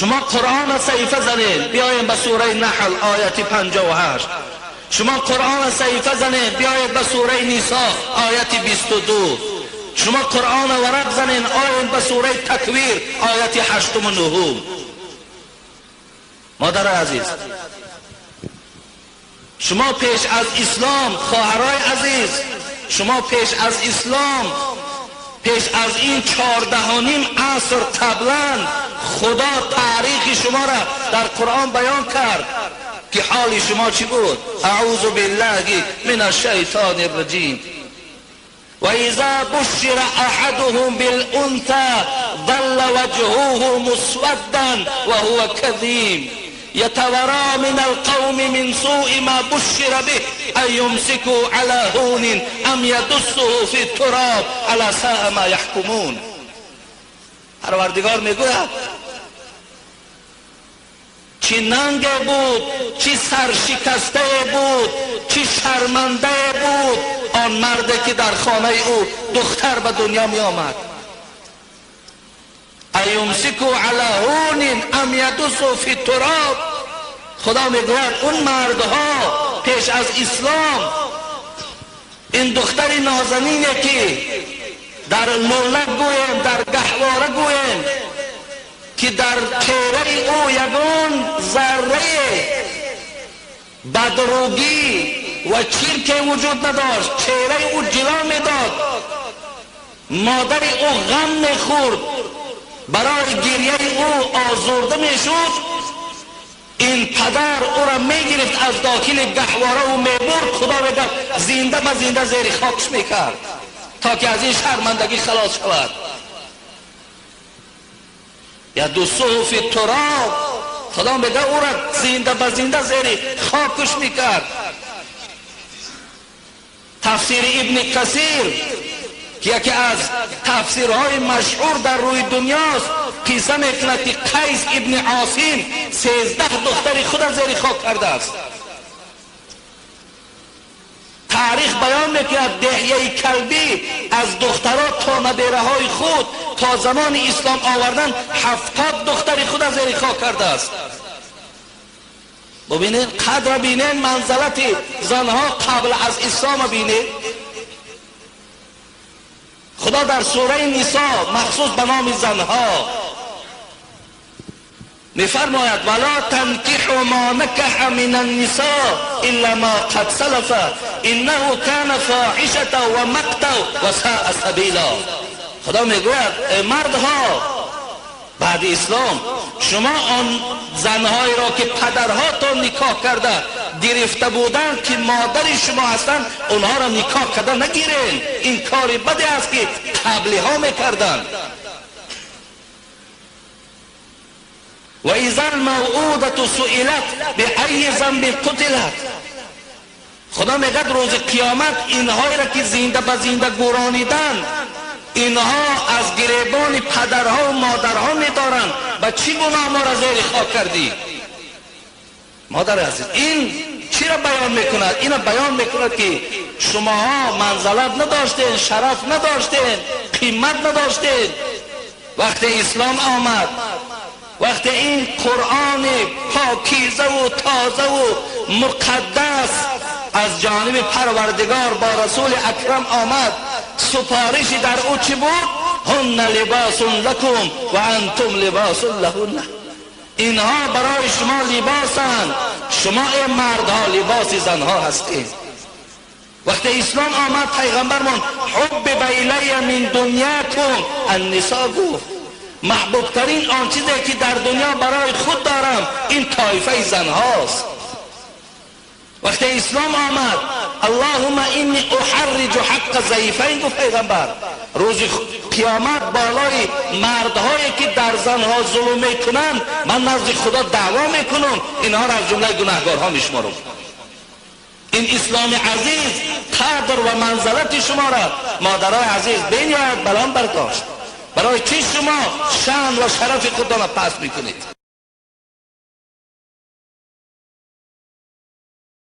شما قرآن صحیفه زنید، بیایم به سوره نحل آیت 58. شما قرآن صحیفه زنید، بیاید به سوره نساء آیت 22. شما قرآن ورق زنید، آیت به سوره تکویر آیت 8 و 9. مادر عزیز، شما پیش از اسلام، خواهرای عزیز، شما پیش از اسلام، پیش از این 14.5 عصر قبلا خدا تاریخ شما را در قرآن بیان کرد که حال شما چی بود. اعوذ بالله من الشیطان الرجیم. و اذا بشر احدهم بالانثى ظل وجهه مسودا وهو كظيم يتورى من القوم من سوء ما بشر به ان يمسكوا على هون ام يدسه في التراب الا ساء ما يحكمون. پروردگار میگوید چی ننگ بود، چی سرشکسته بود، چی شرمنده بود آن مرد که در خانه او دختر به دنیا می آمد. ایمسکو علی هون ام یدسوا فی التراب. خدا میگوید اون مردها پیش از اسلام این دختر نازنینه که در لوله گویم، در گهواره گویم، که در چهره او یگان ذره بدروگی و چرک وجود نداشت، چهره او جلا میداد، مادر او غم میخورد، برای گریه او آزرده میشد، این پدر او را میگرفت از داخل گهواره و میبرد، خدا میگفت زنده به زنده زیر خاکش میکرد تا که از این شرمندگی خلاص شود. یدسه فی التراب، خدا میگه او را زنده به زنده زیر خاکش میکرد. تفسیر ابن کثیر که یکی از تفسیرهای مشهور در روی دنیاست قصه میکند که قیس ابن عاصم 13 دختر خود را زیر خاک کرده است. تاریخ بیان میکند دحیه کلبی از دخترها تا نبیره های خود تا زمان اسلام آوردن 70 دختر خود را زیر خاک کرده است. ببینید قدر، بینید منزلت زنها قبل از اسلام بینید. خدا در سوره نساء مخصوص به نام زنها میفرماید ولا تنکحوا ما نکح من النساء الا ما قد سلف انه کان فاحشة و مقتا و ساء سبیلا. خدا میگوید ای مردها بعد اسلام، شما آن زنهایی را که پدرهاتان نکاح کرده گرفته بودند که مادر شما هستند اونها را نکاح کرده نگیرین، این کار بدی است که قبلی ها میکردند. و اذا الموءودة سئلت بأی ذنب قتلت. خدا میگه روز قیامت اینهایی را که زنده به زنده گورانیدند اینها از گریبان پدرها و مادرها میدارند، به چی گناه ما را زیر خاک کردی؟ مادر عزیز، این چی را بیان میکند؟ این را بیان میکند که شماها منزلت نداشتین، شرف نداشتین، قیمت نداشتین. وقتی اسلام آمد، وقتی این قرآن پاکیزه و تازه و مقدس از جانب پروردگار با رسول اکرم آمد، سپارشی در او چی بود؟ هن لباس لکم و انتم لباس لهن. اینها برای شما لباسند، شما ای مردها لباس زنها هستید. وقتی اسلام آمد پیغمبرمان حبب الی من دنیاکم النساء گفت، محبوب ترین آن چیزی که در دنیا برای خود دارم این طایفه زنهاست. وقتی اسلام آمد اللهم انی احرج حق ضعیفین گفت پیغمبر، روز قیامت بالای مردهایی که در زنها ظلم میکنند من نزد خدا دعوا میکنم، اینها را از جمله گناهکارها میشمارم. این اسلام عزیز قدر و منزلت شما را مادرای عزیز بینید بلند برداشت. برای چی شما شان و شرف خودتان را پس میکنید؟